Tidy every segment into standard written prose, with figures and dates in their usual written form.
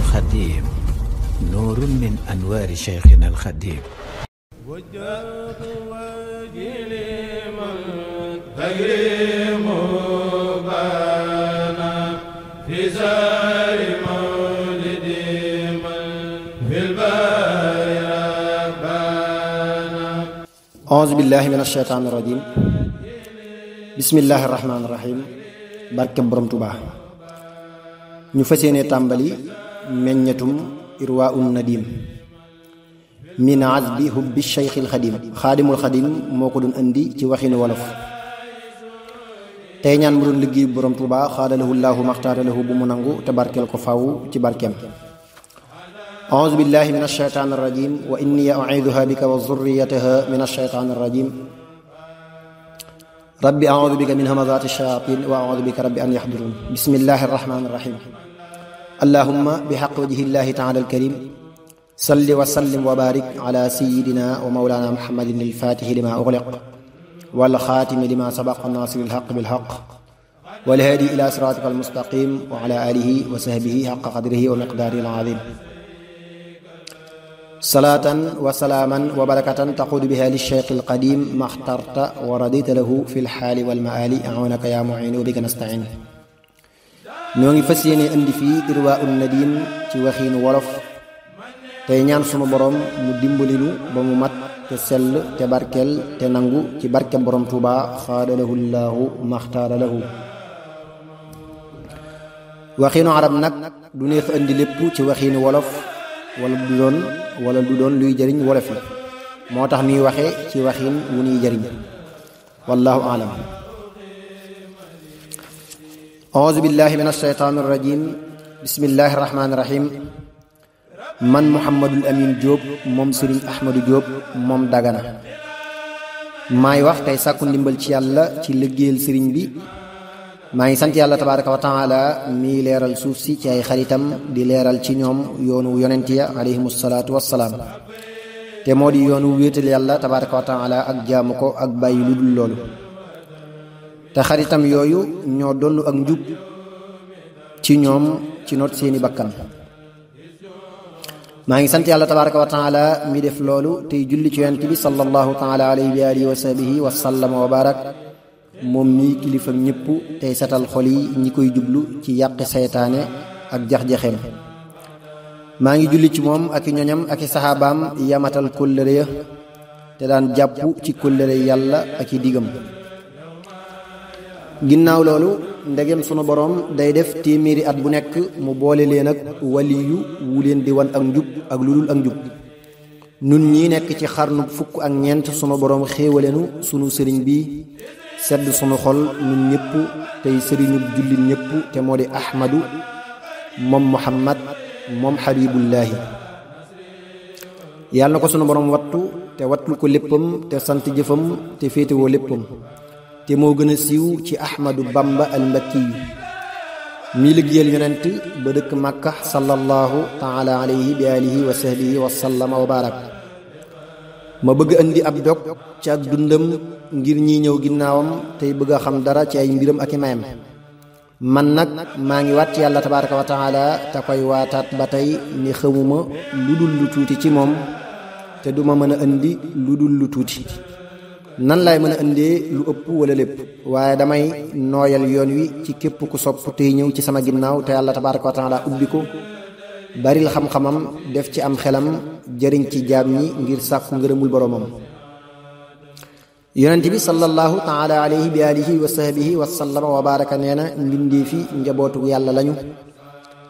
الخديم نور من أنوار شيخنا الخديم وجهت وجهي لمن تكريم بانا في سار مولد من في البايا بانا. أعوذ بالله من الشيطان الرجيم. بسم الله الرحمن الرحيم. barke borom Tuubaa. ñu fas yéene tàmbali meññatum irwaa'un nadim min azbi hubbi Cheikhil Xadim. xaadimul xadim moo ko doon indi ci waxinu wolof. tey ñaan mu doon liggéey borom Tuubaa xaadalahu llaahu maxtaaralahu bu mu nangu te barkeel ko faw ci barkeem. auzu billahi min alsheytaan arrajim wa inni u'iiduha bika wa zurriyataha min alsheytaan arrajim. rabbi audu bika min hamazaati shayaatiin wa audu bika rabbi an yaxduruun. bismillahi arrahmaani arrahim. allahumma bi xaq wajhi llahi taala alkarim salli wa sallim wa barik ala sayidina wa mawlana muhammadin alfaatihi lima uxliq wal xaatimi lima sabaq naasiri alxaq bilxaq wal haadi ila siraatika almustaqim wa ala alihi wa sahbihi xaqa qadrihi wa miqdaarihi alazim. salaatan wa salaaman wa barakatan taquudu biha li cheikh alqadim maxtarta wa radita lahu fi lxaali walmaali awnaka yaa muin wa bika nastain. ñoo ngi fas yéene indi fii irwaa'un nadim ci waxiinu wolof tey ñaan sunu borom mu dimbalinu ba mu mat te sell te barkeel te nangu ci barke borom Tuubaa xaadalahu llaahu maxtaara lahu. waxiinu arab nag du neex indi lépp ci waxiinu wolof wala du doon luy jëriñ wolof yi moo tax muy waxe ci waxiin wu nuy jëriñ wallahu aalam. auzu billahi min alsheytaan arrajim. bismillahi arrahmani irrahim. man Mouhamadul Amin Diop moom Serigne Ahmadou Diop moom Dagana maay wax tey sàkku ndimbal ci yàlla ci liggéeyal sëriñ bi. maa ngi sant yàlla tabaraka wa taala mi leeral suuf si ci ay xaritam di leeral ci ñoom yoonu yonent ya alayhimu salaatu wassalaam te moo di yoonu wéetal yàlla tabaraka wa taala ak jaamu ko ak bàyyi lu dul loolu. te xaritam yooyu ñoo donn ak njub ci ñoom ci noot seeni bakkan. maa ngi sant yàlla tabaraka wa taala mi def loolu tey julli ci yonent bi sallallahu taala alayhi wa alihi wa sahbihi wa sallama wa barak moom mii kilifa ñëpp tey setal xol yi ñi koy jublu ci yàqi seytaane ak jax-jaxeem. maa ngi julli ci moom ak i ñoñam ak i saxaabaam yamatal kóllëre ya te daan jàpp ci kóllëre yàlla ak i digam. ginnaaw loolu ndegem sunu borom day def téeméeri at bu nekk mu boole leen ak waliyu wu leen di wan ak njub ak lu dul ak njub. nun ñii nekk ci xarnu fukk ak ñeent sunu borom xéewalenu sunu sëriñ bi sedd sunu xol nun ñëpp tey sëriñub jullit ñëpp te moo di ahmadu moom muhammad moom xabibullaahi. yàlla na ko sunu borom wattu te wattul ko léppam te sant jëfam te féetewoo léppam te moo gën a siiw ci ahmadu bamba al mbakkiyu mi liggéeyal yonent ba dëkk màkka sallallahu taala alayhi bi alihi wa sahbihi wa sallama wa barak. ma bëgg indi ab dog ci ak dundam ngir ñi ñëw ginnaawam tey bëgg a xam dara ci ay mbiram ak i mayam. man nag maa ngi waat ci yàlla tabaraka wa taala te koy waataat ba tey ni xamuma lu dul lu tuuti ci moom te duma mën a indi lu dul lu tuuti. nan laay mën a indee lu ëpp wala lépp waaye damay nooyal yoon wi ci képp ku sopp tey ñëw ci sama ginnaaw te yàlla tabaraka wa taala ubbi ko baril xam-xamam def ci am xelam jëriñ ci jaam ñi ngir sàkku ngërëmul boromam. yonent bi sallallahu taala alayhi bi alihi wa sahbihi wa sallama wa baraka nee na mbindee fi njabootu yàlla lañu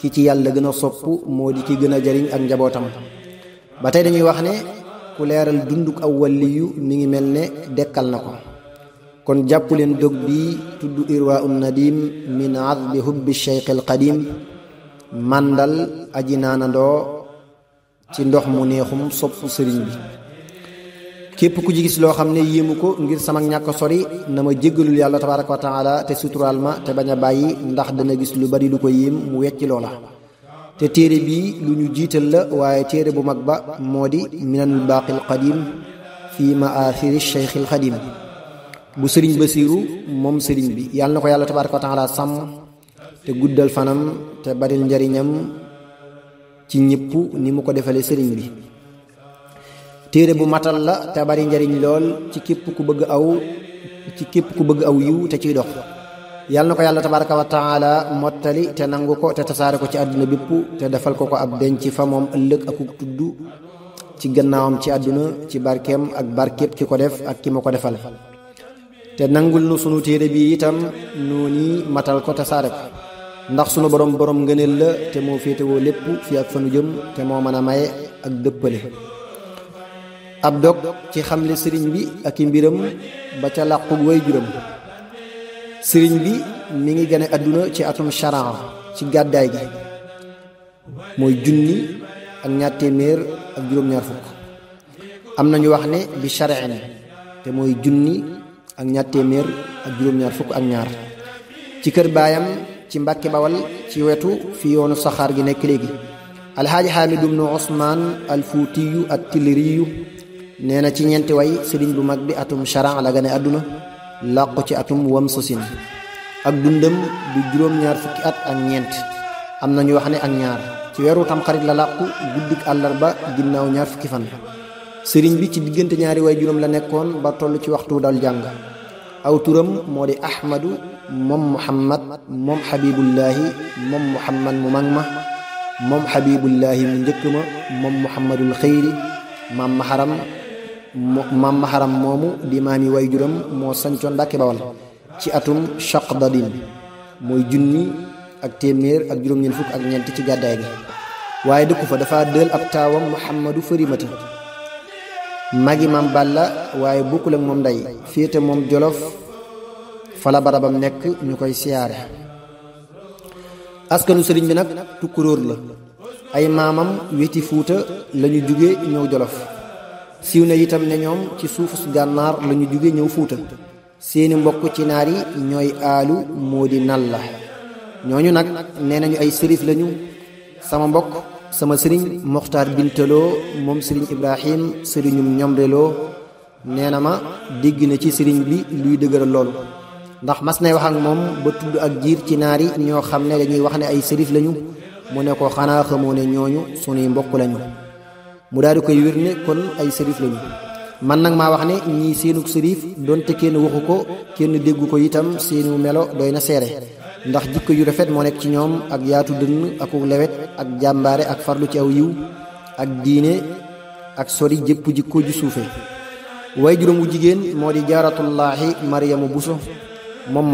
ki ci yàlla gën a sopp moo di ki gën a jëriñ ak njabootam. ba tey dañuy wax ne ku leeral dunduk aw waliyu mi ngi mel ne dekkal na ko. kon jàpp leen dog bii tudd irwaa'un nadim min azbi hubbi cheikh al qadim màndal aji naanandoo ci ndox mu neexum sopp sëriñ bi. képp ku ci gis loo xam ne yéemu ko ngir sama ñàkk sori na ma jéggalul yàlla tabaraka wa taala te suturaal ma te bañ a bàyyi ndax dana gis lu bari lu ko yéem mu wecci loola. te téere bii lu ñu jiital la waaye téere bu mag ba moo di minanul baaqil qadim fi maathiri cheikhil xadim bu sëriñ Basiiru moom sëriñ bi yàlla na ko yàlla tabaaraka wa taala sàmm te guddal fanam te baril njariñam ci ñëpp ni mu ko defale sëriñ bi. téere bu matal la te bari njariñ lool ci képp ku bëgg aw yiw te ciy dox. yàlla na ko yàlla tabaraka wa taala mottali te nangu ko te tasaare ko ci àdduna bépp te defal ko ab denc fa moom ëllëg ak tudd ci gannaawam ci àdduna ci barkeem ak barkeeb ki ko def ak ki ma ko defal. te nangul nu sunu téere bi itam noonu matal ko tasaare ko ndax sunu borom ngëneel la te moo féetewoo lépp fi ak fanu jëm te moo mën a maye ak dëppale. ab dog ci xamle sëriñ bi ak i mbiram ba ca làqu way juram. sëriñ bi mi ngi gane àdduna ci atum charan ci gàddaay gi mooy 1200 am nañu wax ne bi charin te mooy 1222 ci kër baayam ci Mbàkke Bawal ci wetu fi yoonu saxaar gi nekk léegi. alxaaji Xaamidu bnu Usmaan alfuutiyu at tiliriyu nee na ci ñeenti way sëriñ bu mag bi atum charan la gane àdduna làqu ci atum wamsasin ak dundam du 24 at ak ñeent am na ñu wax ne ak ñaar ci weeru tamxarit la làqu guddik àllarba ginnaaw 20 fan. sëriñ bi ci diggante ñaari way juróom la nekkoon ba toll ci waxtu dal jàng. aw turam moo di ahmadu moom muhammad moom xabibullaahi moom muhammad mu mag ma moom xabibullaahi mu njëkk ma moom muhammadul xayri maam maharam moomu di maami way juram moo sancoon Mbàkke Bawal ci atum chaqdadin mooy 1224 ci gàddaay gi. waaye dëkku fa dafa dël ab taawam muhammadu farimata magi maam Balla waaye bokkul ak moom ndey féete moom Jolof fala barabam nekk ñu koy siyaare. askanu sëriñ bi nag tukkuróor la ay maamam weti Fuuta lañu jóge ñëw Jolof. siiw na itam ne ñoom ci suufu gànnaar lañu jóge ñëw Fuuta. seeni mbokk ci naar yi ñooy aalu moo di nal la ñooñu nag nee nañu ay sërif lañu. sama mbokk sama sëriñ Moxtaar Bintaloo moom sëriñ Ibrahim sëriñum ñomreloo nee na ma dégg na ci sëriñ bi luy dëgëral loolu ndax mas nay wax ak moom ba tudd ak jiir ci naar yi ñoo xam ne dañuy wax ne ay sërif lañu mu ne ko xanaa xamoo ne ñooñu sunuy mbokk lañu. mu daal di koy wér ne kon ay sërif lañu. man nag maa wax ne ñii seenug sërif donte kenn waxu ko kenn déggu ko itam seenu melo doy na seere ndax jikko yu rafet moo nekk ci ñoom ak yaatu dënn ak lewet ak jàmbaare ak farlu ci aw yiw ak diine ak sori jëpp jikko ju suufe. way juróom wu jigéen moo di jaaratullaahi maryamu buso moom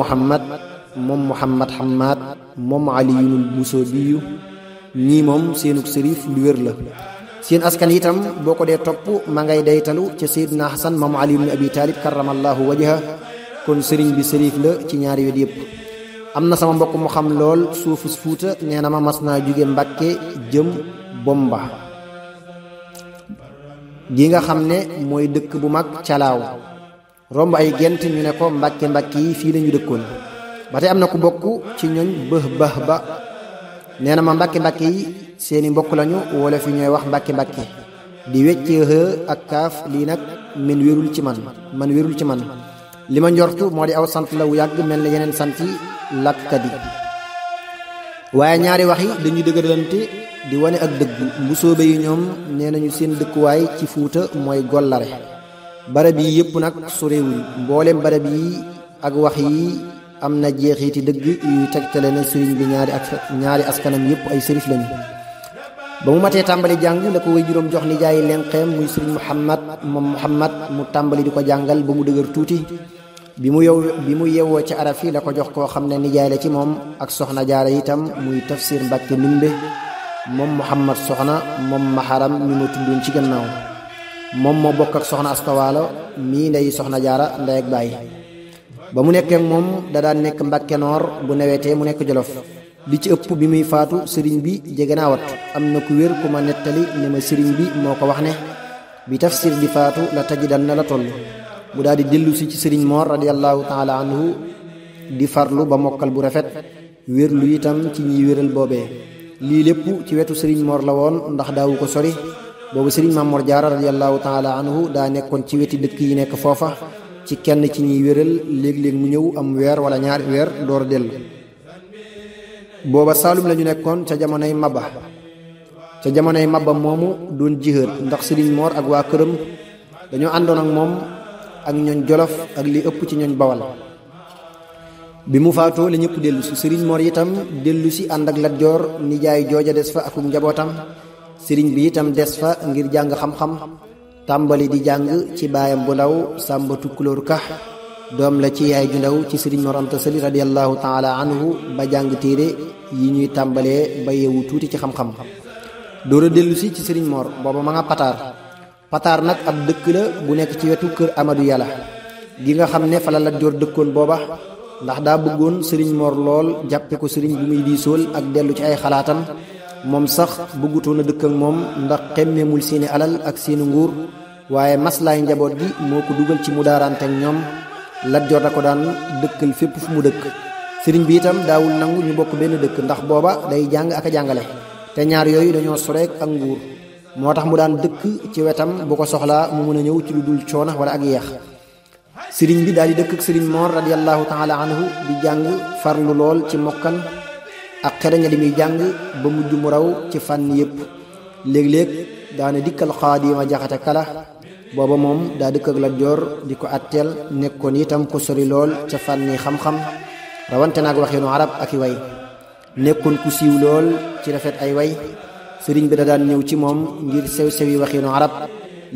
muhammad hammaad moom aliyunul buso biyu ñii moom seenug sërif lu wér la. seen askan itam boo ko dee topp ma ngay daytalu ca Seydina Hasan moom Ali ibn Abi Talib karamallahu wajha kon sëriñ bi sërif la ci ñaari wet yépp. am na sama mbokk mu xam lool suufu Fuuta nee na ma mas naa jóge Mbàkke jëm Bomba gi nga xam ne mooy dëkk bu mag calaaw romb ay gent ñu ne ko mbàkke yi fii lañu dëkkoon. ba tey am na ku bokk ci ñooñ bëx ba nee na ma mbàkke yi seeni mbokk lañu wala fi ñooy wax mbàkke di weccee xë ak kaaf lii nag man wérul ci man li ma njortu moo di aw sant la wu yàgg mel na yeneen sant yi làkkat yi. waaye ñaari wax yi dañuy dëgëralante di wane ak dëgg mbusoobe yi ñoom nee nañu seen dëkkuwaay ci Fuuta mooy Gollare. barab yi yépp nag sorewuñ mboolem barab yi ak wax yi am na jeexiti dëgg yuy tegtale na sëriñ bi ñaari askanam yépp ay sërif lañu. ba mu matee tàmbali jàng la ko way juróom jox nijaayi lenqeem muy sëriñ Muhammad mu tàmbali di ko jàngal ba mu dëgër tuuti. bi mu yewwoo ci araf yi la ko jox koo xam ne nijaay la ci moom ak soxna jaara itam muy tafsir Mbàkke Ndumbe moom Muhammad soxna moom maharam mi ma tuddoon ci gannaaw moom moo bokk ak soxna astawaalo mii ndey soxna jaara ndey ak baay. ba mu nekkee moom da daan nekk Mbàkke Noor bu newetee mu nekk Jolof. li ci ëpp bi muy faatu sëriñ bi jege naa wat am na ku wér ku ma nettali ne ma sëriñ bi moo ko wax ne bi tafsir di faatu la tajidan na la toll. mu daal di dellu si ci sëriñ Moor radiyallahu taala anhu di farlu ba mokkal bu rafet wérlu itam ci ñiy wéral boobee. lii lépp ci wetu sëriñ Moor la woon ndax daawu ko sori boobu sëriñ Maam Mor Jaara radiyallahu taala anhu daa nekkoon ci weti dëkk yi nekk foofa ci kenn ci ñiy wéral léeg-léeg mu ñëw am weer wala ñaari weer door a dellu. booba Saalum lañu nekkoon ca jamonoy Maba ca jamonoy mabba moomu doon jihaad ndax sëriñ Mor ak waa këram dañoo àndoon ak moom ak ñooñ Jolof ak li ëpp ci ñooñ Bawal. bi mu faatoo la ñëpp dellu si sëriñ Mor itam dellu si ànd ak Lat Joor nijaay jooja des fa akum njabootam sëriñ bi itam des fa ngir jàng xam-xam tàmbali di jàng ci baayam bu ndaw Sàmba Tukulóor Ka doom la ci yaay ju ndaw ci sëriñ Mor Anta Sali radiyallahu taala anhu ba jàng téere yi ñuy tàmbalee ba yeewu tuuti ci xam-xam doora dellu si ci sëriñ Mor booba ma nga Pataar nag ab dëkk la bu nekk ci wetu kër Amadou Yàlla gi nga xam ne fa la Lat Joor dëkkoon booba ndax daa bëggoon sëriñ Mor lool jàppe ko sëriñ bu muy diisool ak dellu ci ay xalaatam moom sax bëggutoon a dëkk ak moom ndax xemmemul seeni alal ak seeni nguur waaye maslaay njaboot gi moo ko dugal ci mu daarante ak ñoom Lat Joor da ko daan dëkkal fépp fu mu dëkk sëriñ bi itam daawul nangu ñu bokk benn dëkk ndax booba day jàng ak a jàngale te ñaar yooyu dañoo soreek ak nguur moo tax mu daan dëkk ci wetam bu ko soxlaa mu mën a ñëw ci lu dul coona wala ak yeex sëriñ bi daal di dëkk ak sëriñ Mor radiyallahu taala anhu di jàng farlu lool ci mokkal ak xereña li muy jàng ba mujj mu raw ci fànn yépp léeg-léeg daana dikkal Xaadima Jaxate Kala booba moom daa dëkk ak Lat Joor di ko atteel nekkoon itam ko sori lool ca fànni xam-xam rawante naag waxinu arab ak i way nekkoon ku siiw lool ci rafet ay way sëriñ bi da daan ñëw ci moom ngir sew-sewi waxinu arab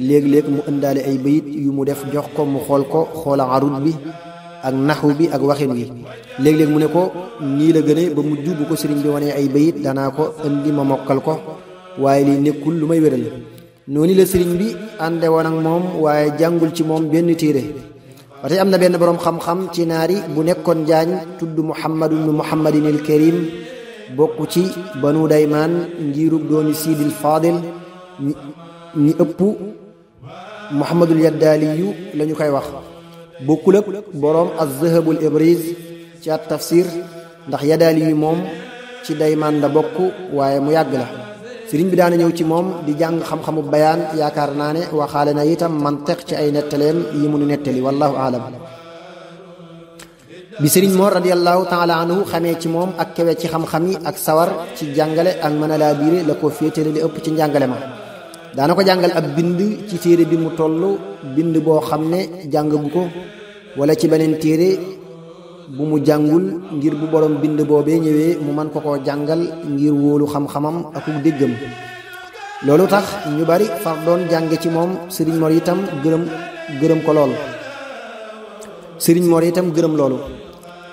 léeg-léeg mu ëndaale ay bayit yu mu def jox ko mu xool ko xoola arut bi ak naxu bi ak waxin wi léeg-léeg mu ne ko nii la gëne ba mujj bu ko sëriñ bi wanee ay bayit danaa ko indi ma mokkal ko waaye lii nekkul lu may wéral noonu la sëriñ bi ànde woon ak moom waaye jàngul ci moom benn téere ba tey am na benn boroom xam-xam ci naari bu nekkoon jaañ tudd muhammadin al karim bokk ci banu daymaan ngirub dooni siidil faadil ñi ëpp muhammadul yaddaaliyu la ñu koy wax bokkul ak boroom az-zahabul ibriz ci at tafsir ndax yaddaaliyu moom ci daymaan la bokk waaye mu yàgg la sëriñ bi daana ñëw ci moom di jàng xam-xamu bayaan yaakaar naa ne waxaale na itam mantiq ci ay nettaleem yi mu nu nettali wallahu aalam bi sëriñ Mor radiyallahu taala anhu xamee ci moom ak kewe ci xam-xam yi ak sawar ci jàngale ak mën a laa biire la ko féetale li ëpp ci njàngale ma daana ko jàngal ab bind ci téere bi mu toll bind boo xam ne jàngagu ko wala ci beneen téere bu mu jàngul ngir bu borom bind boobee ñëwee mu man ko koo jàngal ngir wóolu xam-xamam ak déggam loolu tax ñu bari far doon jànge ci moom sëriñ Mor itam gërëm ko lool sëriñ Mor itam gërëm loolu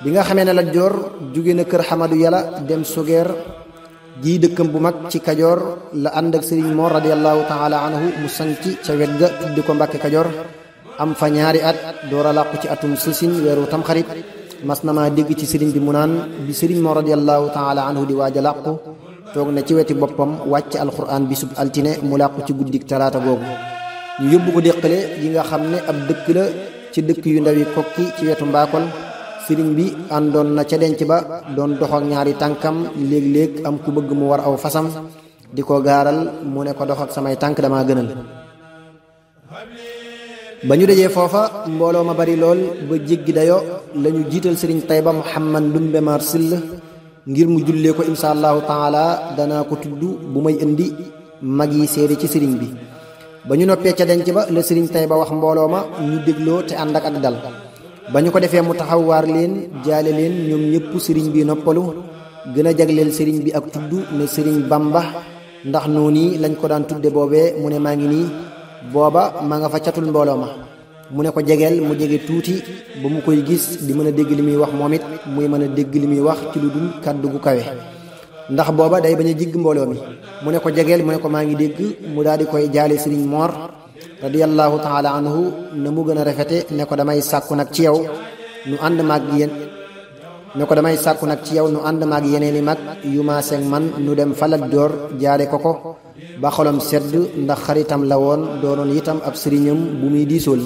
bi nga xamee ne Lat Joor jóge na kër Xamadu Yàlla dem Sugeer jii dëkkam bu mag ci Kajoor la ànd ak sëriñ Mor radiyallahu taala anhu mu sanc ca wet ga tuddi ko Mbàkke Kajoor am fa ñaari at door a làqu ci atum sësin weeru tamxarit mas na maa dégg ci sëriñ bi mu naan bi sëriñ Mor radiyallahu taala anhu di waaj a làqu toog na ci weti boppam wàcc alquran bisub altine mu làqu ci guddik talaata googu ñu yóbbu ko déqale yi nga xam ne ab dëkk la ci dëkk yu ndawi kokki ci wetu mbaakol sëriñ bi àndoon na ca denc ba doon dox ak ñaari tànkam léeg-léeg am ku bëgg mu war aw fasam di ko gaaral mu ne ko dox ak samay tànk dama gënal ba ñu dajee foofa mbooloo ma bari lool ba jéggi dayo lañu jiital sëriñ Tayba Muhammad Ndumbe Mar Sill ngir mu jullee ko insha allahu taala danaa ko tudd bu may indi mag yi seede ci sëriñ bi ba ñu noppee ca denc ba la sëriñ Tayba wax mbooloo ma ñu dégloo te ànd ak dal ba ñu ko defee mu taxaw waar leen jaale leen ñoom ñëpp sëriñ bi noppalu gën a jagleel sëriñ bi ak tudd ne sëriñ Bamba ndax noonu lañ ko daan tudde boobee mu ne maa ngi nii booba ma nga fa catul mbooloo ma mu ne ko jegeel mu jege tuuti ba mu koy gis di mën a dégg li muy wax moom it muy mën a dégg li muy wax ci lu dul kàddu gu kawe ndax booba day bañ a jigg mbooloo mi mu ne ko jegeel mu ne ko maa ngi dégg mu daal di koy jaale sëriñ Mor radiyallahu taala anhu na mu gën a rafete ne ko damay sàkku nag ci yow nu ànd maag yéen ne ko damay sàkku nag ci yow nu ànd maag yeneeni mag yu maaseeg man nu dem fa Lat Joor jaare ko ba xolam sedd ndax xaritam la woon doonoon itam ab sëriñam bu muy diisool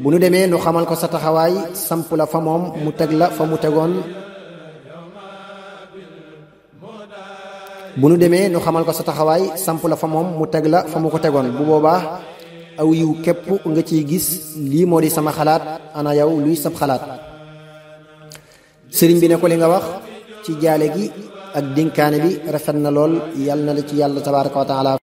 bu nu demee nu xamal ko sa taxawaay samp la fa moom mu teg la fa mu tegoon bu nu demee nu xamal ko sa taxawaay samp la fa moom mu teg la fa mu ko tegoon bu boobaa aw yiw képp nga ciy gis lii moo di sama xalaat ana yow luy sab xalaat sëriñ bi ne ko li nga wax ci jaale gi ak dénkaane bi rafet na lool yal na la ci yàlla tabaraka wa taala